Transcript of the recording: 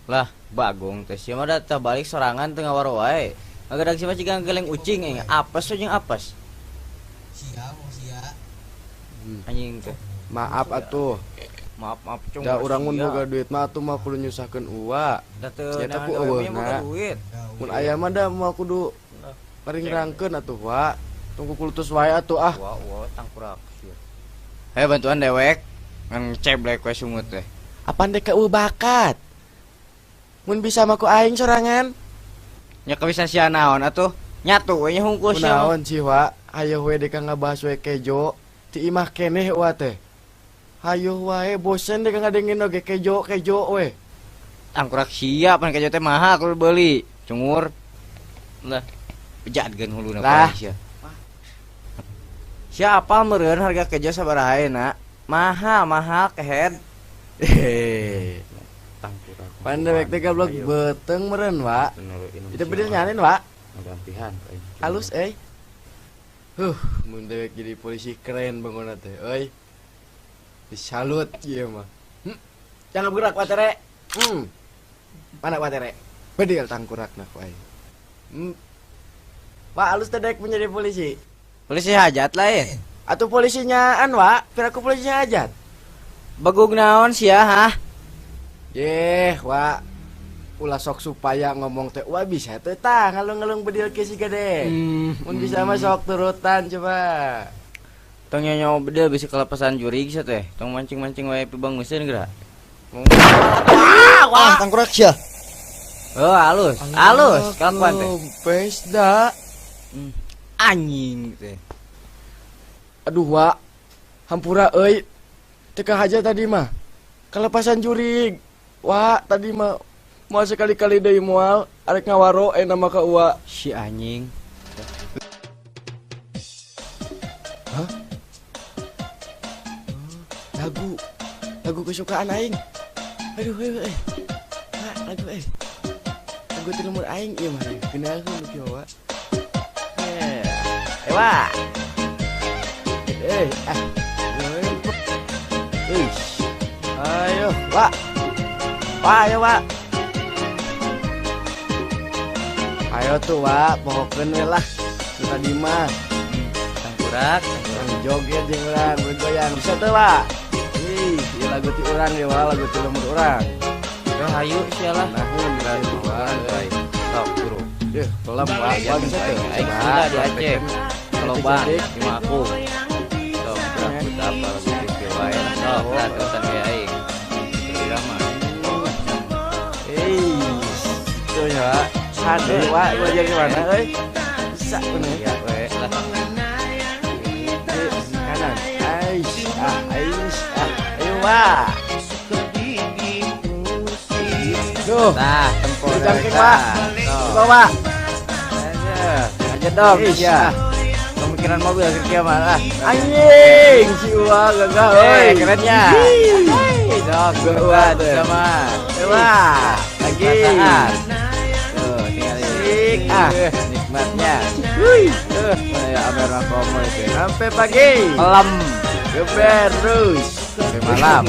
Lah, bagong teh sia mah da tah balik sorangan teu ngawaro wae. Ngagadag sia mah ciga ngageleng ucing aing, apes we jeung apes. Sia mau sia. Anjing teh. Maaf atuh. Maaf maaf cung. Da urang mun boga duit mah atuh mah kudu nyusahkeun uwa. Da teu Nya neangan ku gawe mah boga eueuhna. duit. Mun aya mah da moal kudu paringrangkeun atuh wa. Tunggu kulutus wae atuh ah. Wa wa tangkurak sia. Hei bantuan dewek. Ngan ceblek we sungut teh. Apan dek eueuh bakat. Mun bisa mah ku aing sorangan. Nya kabisa sia naon atuh? Nyatu we nya hungkul sia. Kunaon sih wa? Hayoh we deka ngabahas we kejo ti imah keneh wa teh. Hayoh wae bosen deka ngadengin oge kejo kejo we. Tangkurak sia pan kejo teh mahal kudu beuli. Cungur. Lah, bejatkeun huluna Lah. sia. Sia apal meureun harga kejo sabaraha ayeuna? Mahal, mahal kehed. Hehehe. Tangkurak. Pan dewek teh gablok beuteung meureun wa. Itu bedil nyanin wa. Gantian. Halus euy. Huh, mun dewek jadi polisi keren bangunna teh euy. Disalut ieu mah. Jangan bergerak watere. Mana watere? Bedil tangkurakna ku aing. Wa halus teh dek menjadi polisi. Polisi hajat lain. Atuh polisinya an wa, piraku polisinya hajat. Bagug naon sia hah? Yeh, wa. Ulah sok supaya ngomong teh wa bisa teh tah ngalung-ngalung bedil ke si gede. Mun bisa mah sok turutan coba. Tong nyonya bedil bisa kelepasan jurig sia teh. Tong mancing-mancing wae pibanguseun geura. Ah, Wah, tangkurak sia. Oh, halus. Halus kelakuan teh. Kempes da. Anjing teh. Aduh, wa. Hampura euy. Teu kahaja tadi mah. Kelepasan jurig. Wa, tadi mah moal sekali-kali deui moal arek ngawaro nama ka uwa. Si anjing. Hah? Lagu. Lagu kesukaan aing. Aduh, aduh, eh. Wah, lagu eh. Lagu ti lembur aing ieu mah. Geunaheun nu kieu wa. Eh, wa. Eh, ah. Ish. Ayo, wa. Wa, ayo, wa. Ayo tuh, wa, pohokeun we lah. Nu tadi mah. Tangkurak, tangkurak. Urang joget jeung urang, bergoyang. Bisa teu, wa? Ih, ieu lagu ti urang ieu, wa, lagu ti lembur urang. Yo hayu sia lah. Namun Lagu urang bae. Sok turu. Deh, kelem, wa. Wa bisa teu? Aing Sunda di Aceh. Kalau bang, cuma aku. Sok, aku tak apa lagu TV wae. Sok, lah terusan we aing. Irama. Eh, tuh ya, Sade, wa, belajar di mana, euy? Bisa bener. Iya, we lah. Kanan. Aish, ah, aish, ah. Ayo, wa. Duh. Tah, tempur. Jangking, wa. Coba, wa. Aja dong, Ish, iya. ah. Pemikiran mobil kerja malah. Anjing, si Uwa gagah, euy. Kerennya. Ih. Dok, Gua tuh sama. Coba. Lagi. Perasaan. Tuh, tinggal Asik, ah. Nikmatnya. Wih. Ya, Amer Makomo itu. Sampai pagi. Malam. Geber terus. Sampai malam.